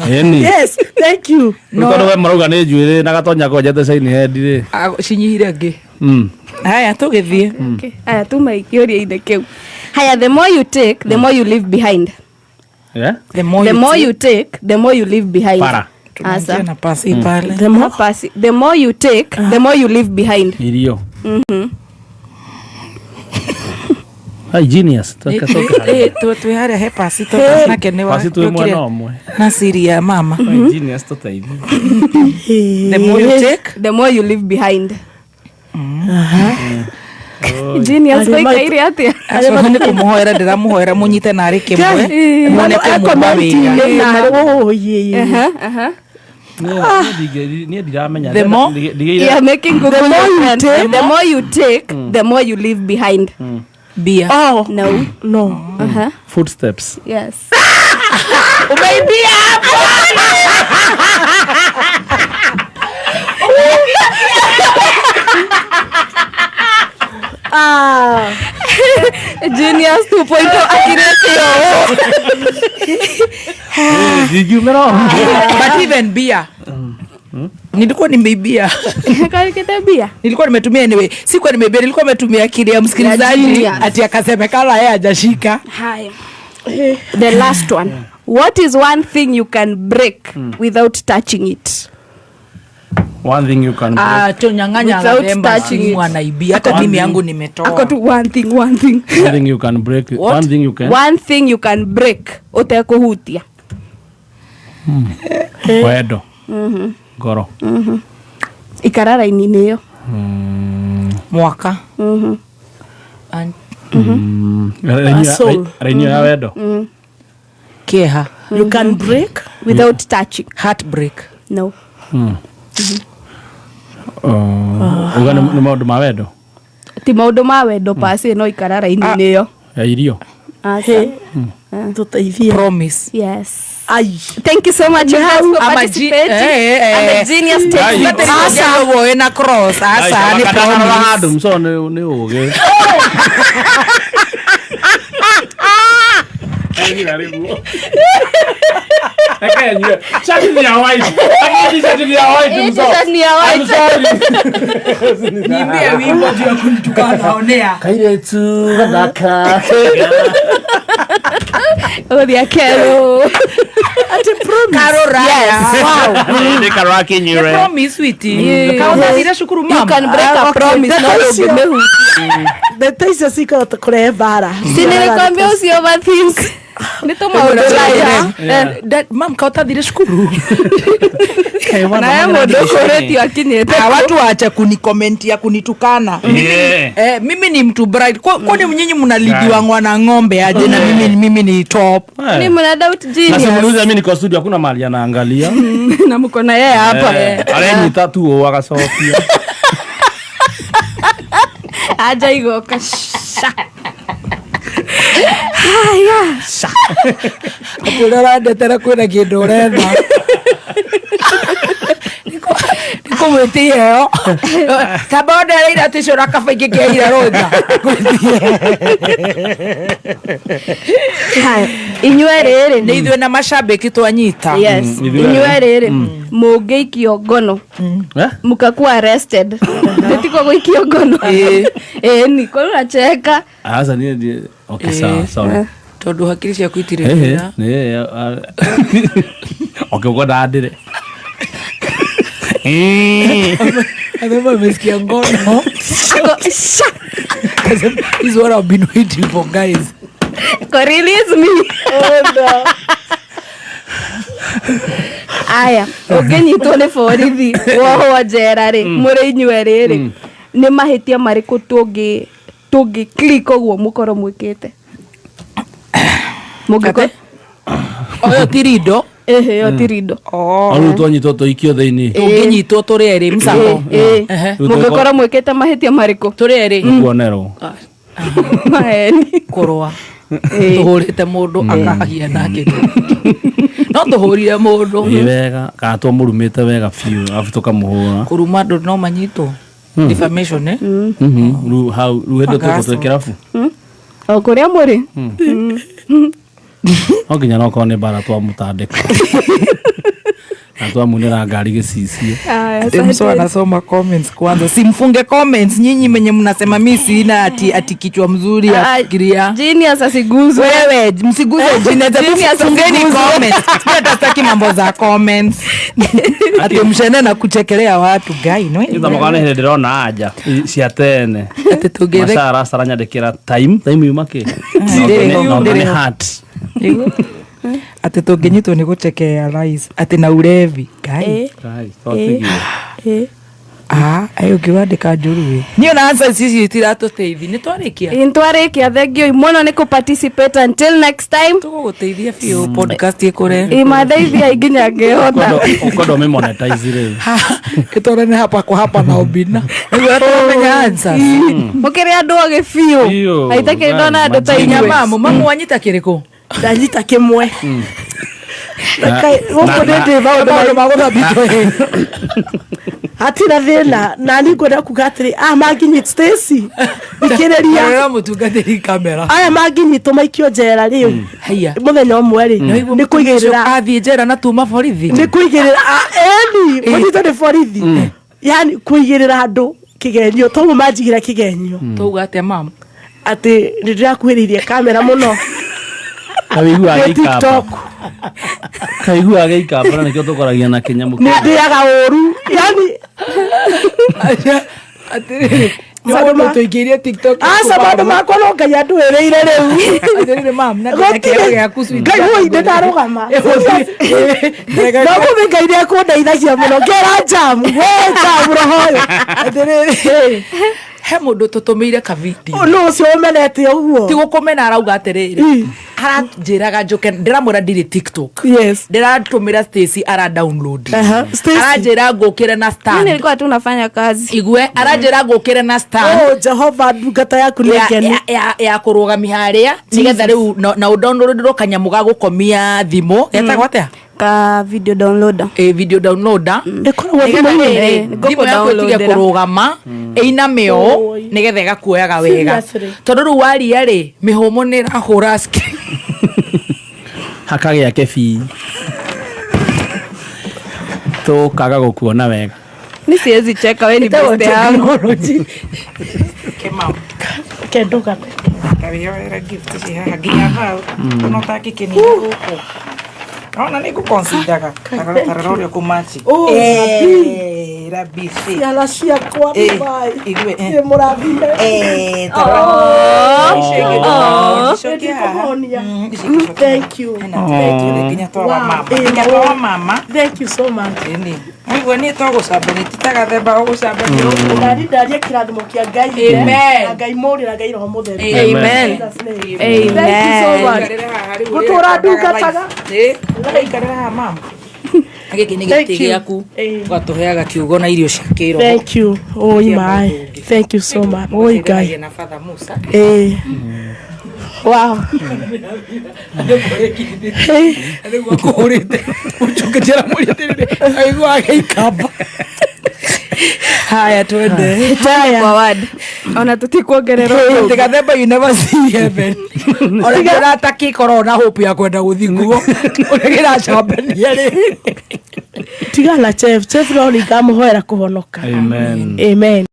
Ĩni. Yes, thank you. Rĩu tondũ we marauga nĩ njuĩrĩ na gatonya kwenjete caini hendi rĩ. Ah, cinyihire ngĩ. Haya tũgĩthiĩ. Okay. Aya tuma kĩũria-inĩ kĩu. Haya, the more you take, the more you leave behind. Yeah? The more The you more take- you take, the more you leave behind. Para. Tunaingia Asa. na pasi pale. The more Pasi. The more you take, the more you leave behind. Irio. Ai genius. Toka toka. Eh, twĩ harĩa he pasi tondũ nake nĩ wa- Pasi twĩ nĩokire mwena ũmwe. na siri ya mama. Ai genius tũteithie. The more you take, The more you leave behind. Genius Arĩa waikaire atĩa? acio nĩ kũmũhoera ndĩramũhoera mũnyite narĩ kĩmwe muone kũmũma wĩra. Aha, aha. Niĩ ndiramenya. The more- Ndigĩire You are making Google The more your you friend. take- The more you take, the more you leave behind. Bia. Oh, No. no. Uh-huh. footsteps. Yes. Umeibia hapo. Ah. Genius 2.0 akirĩte ũũ. Ndingiumĩra ũũ. But even bia. Nilikuwa nimeibia. Karĩkĩte mbia? Nilikuwa nimetumia anyway. Sikuwa nimeibia, nilikuwa nimetumia akili ya msikilizaji genius. ati akasemekana yeye hajashika. Haya. The last one. What is one thing you can break without touching it? One thing you can break. Ah, tunyang'anya Without Gathemba touching simu it. anaibia. Hata mimi yangu nimetoa. Ako tu one thing, one thing. One thing you can break. What? One thing you can. One thing you can break ũtekũhutia. Wendo. Ngoro. Ikara raini-inĩ ĩyo. Mwaka. An- Raini A soul. raini ya wendo. Kieha. You can break. Without touching. Heartbreak. No. Uga nĩ nĩ maũndũ ma wendo. Ti maũndũ ma wendo pasi no ikara raini-inĩ ĩyo. Ya irio. Aca. Tũteithie. Promise. Yes. Ai. Thank you so much you guys for I'm a ge- participating. eh, eh, And the eh. genius takes Ai. it. Asa woe na cross. Asa ni Kandarora promise. handũ mco nĩ nĩ ũgĩ. Reke nyue. Shati ni ya white. Lakini shati ni ya white Eh, mco. shati ni ya white. I'm sorry. Niimbie wimbo juu ya kunitukana onea. Kairetu gathaka. Ũrĩa kerũ. Ati promise. Karo Raya. Wow. Nĩ karora kinyure. Promise sweetie. Kau ũrathire cukuru You mama. can break a Ah, okay. promise no Ndeto icio- ũngĩmĩhutia. Ndeto icio cikoragwo kũrehe mbara. Si nilikwambia usi overthink. Nĩ tũmaũndũ maya. Eh, Mam kau ũtathire cukuru. Na he mũndũ ũkũrĩtio akinyĩte. Ah, watu waache kunikomentia kunitukana. Yeah. Eh, mimi ni mtu bright. Kwani nyinyi mnalidiwangwa na ng'ombe aje na mimi ni top. Ni mna doubt Na genius. simuulize mimi niko studio hakuna mahali anaangalia. Na mko na yeye hapa. Eh, Arenyita tu ũũ agacokia. Aja igoka. Sha. Haya. Atĩ ũrĩa ũrandetera kwĩna kĩndũ ũretha. Nikũmwĩtia iheo. Kamba ondereire atĩ ũcio na kaba ingĩ kĩaira rũtha. Haya. Inyuĩ rĩrĩ. Nĩ ithuĩ na macambĩki twanyita. Yes. Ithuĩ Inyuĩ erĩ. rĩrĩ. Mũngĩikio ngono. Eh? Mkakuwa arrested. Nĩtiko gũikio ngono. Ĩĩ. Ĩĩ ni kwa unacheka. Sasa niĩ ndiĩ- Okay, sawa, sorry. Tondũ hakiri ciaku itirĩ Eh, wĩra. eh, ah, okay, ũguo ndandĩre. Amesema amesikia ngono. Ako sha. Akasema, "This is what I've been waiting for guys." Ko release me. Aya, ũngĩnyitwo nĩ borithi wohwo njera rĩ, mũrĩ inyuĩ rĩ, nĩ mahĩtia marĩkũ tũngĩ tũngĩ click ũguo mũkorwo mwĩkĩte? Mũngĩkorwo Ũyũ ti rindo. ĩhĩ ĩyo ti rindo. Oh. Rĩu twanyitwo tũikio thĩinĩ. Tũngĩnyitwo tũrĩ erĩ msako. Ĩĩ. Ehe. Mũngĩkorwo mwĩkĩte mahĩtia marĩkũ? Tũrĩ erĩ. Kuonerwo. Maheni. Kũrũa. Tũhũrĩte mũndũ akahagia nake. No tũhũrire mũndũ. Ĩ wega kana twamũrumĩte wega biũ arabu tũkamũhũra. Kũruma andũ no manyitwo. Defamation eh? Rĩu hau rĩu hĩndĩ tũkũ twĩ kĩrabu. O kũrĩa mũrĩ? No nginya no korwo nĩ mbara twamũtandĩka. Twamunĩra ngari gĩcicio. Aya, Ati mso asante. anasoma comments kwanza. Simfunge comments nyinyi menye mnasema mi sina ati kichwa mzuri ya Ah, kufikiria. Genius asiguzwe. Wewe msiguze jina, hebu Genius fungeni asiguzwe. comments. Mimi hata sitaki mambo za comments. Ati mshene na kuchekelea watu guy no. Ithamoka nĩ hĩndĩ ndĩrona anja cia tene. Ati tũngĩthe Macara caranyandĩkĩra time time yuma kĩ? Ndĩrĩ ho, No ndĩrĩ nĩ ho. heart. Ati tũngĩnyitwo nĩ gũchekelea lies ati na ulevi guy. Eh, Kai, twatigire. eh. Ah, ayo ũngĩwandĩka njũru ĩ. Niĩ ona answers ici itiratũteithia. Nĩ twarĩkia. Ĩ, nĩtwarĩkia thengio mũno nĩ kũ-participate until next time. Tũgũgũteithia biũ podcast ĩkũre. Imatheithia nginya ngĩhota. Ũkwenda ũmĩmonetize rĩu. Ĩtwarane hapa kwa hapa na Obina. Nĩguo tũramenya answers. Mũkĩrĩ andũ ogĩ biũ. Biũ. Aitakĩrĩ ndona andũ ta Nginya inyuĩ. mamu, mamu wanyita kĩrĩkũ? Ndanyita kĩmwe. Gũkũ nĩ ndĩ maũndũ Maũndũ ma gũthambia itoĩ. hatirĩ thĩna na niĩ ngwenda kuga atĩrĩ aya manginyit Stacy thikĩrĩria Rora mũtungatĩri kamera. aya manginyitwo maikio njera rĩu Haiya. mũthenya ũmwe rĩ nĩ kũigĩrĩra Athiĩ njera na tuma borithi. nĩ kũigĩrĩra eni mũnyitwo nĩ borithi yani kũigĩrĩra andũ kĩgenyo toguo manjigĩra kĩgenyo Tauga atĩa mamu? atĩ nĩ ndĩrakuhĩrĩirie kamera mũno Kawĩiguaga nĩ gĩikamba. TikTok Kaiguaga gĩikamba na nĩkĩo tũkoragia na kĩnyamũ nĩ ndĩaga ũru yani Atĩrĩrĩ, nĩ Maũndũ mũndũ tũingĩirie TikTok. aca maũndũ makwa no Ngai andũĩrĩire rĩu Atĩrĩrĩ mamu, na ndĩna kĩheo gĩaku sweet. Ngai woi nĩ ndarũgama no mũthĩ Ngai nĩ ekũndeithagia mũno ngera njamu we njamu roho ũyũ Atĩrĩrĩ, he mũndũ tũtũmĩire kavideo. nũ ũcio ũmenete ũguo Ti gũkũmena arauga atĩrĩrĩ, aranjĩraga njũke ndĩramwĩra ndirĩ TikTok. Yes. Ndĩratũmĩra Stacy ara download. Aha, Stacy. Aranjĩra ngũkĩre na Mimi stand. nilikuwa tu nafanya kazi. Igue aranjĩra ngũkĩre na stand. Oh, Jehova ndungata yaku nĩ ya, ngenu ya kũrũgamia harĩa nĩgetha rĩu na ũdownloadĩrwo kanyamũ ga gũkomia thimũ getagwo atĩa Ka video downloader. ĩ video downloader ĩkoragwo Nĩgetha thimũ-inĩ rĩrĩ, Nĩ thimũ yaku ĩtige ngũkũ-downloadĩra. kũrũgama ĩiname ũũ Oi. nĩgetha ĩgakuoyaga wega Seriously? tondũ rĩu waria rĩ mĩhũmũ nĩ ĩrahũra screen. Hakagĩa kĩbii. Tũkaga gũkuona wega. Ni siwezi cheka we ni Ĩtagwo best yangu. technology. Reke ndũgame Kawĩyoera gift ci haha nginya hau ona ũtangĩkenia gũkũ ona nĩ ngũconsideraga tarora ũrĩa ũkũmachi Oh, Eh, rabisi ciana ciakwa Eh, bye. igue, eh. Nĩ mũrathime Eh, tarora icio ingĩ ndũcokie haha. Nĩndikũhonia. Icio ingĩ cokia Thank you. hena tũrĩ nginya twa Wow. wamama Eh, nginya twa wamama Thank you so much. ĩni waigua niĩ to gũcambania ti ta gathemba gũcambania Ndari ndarie kĩrathimo kĩa Ngai Amen. na Ngai Mũriũ na Ngai Roho Mũtheru. Amen. Jesus name. Amen. Thank you so much. Ngũtũra ndungataga. Ikarĩra haha mama Gĩkĩ nĩ Thank gĩtĩ you. gĩaku Eh. ũgatũheaga kiugo na irio cia kĩroho Thank you. Oi my. Thank you so much. Oi Ngai. na Father Musa Eh. Wow. Hey. nĩguo akũhũrĩte mũcũkĩtie aramũria atĩrĩrĩ aiguaga gĩikamba haya twende Haya. Kwa word. Ona tũtikuongerera ũndũ. Atĩ gathemba you never see heaven ona kĩrata kĩkoragwo na hope ya kwenda gũthiĩ kuo ũrĩa kĩracambania rĩ Tigana chef. Chef no nĩ ngamũhoera kũhonoka. Amen. Amen.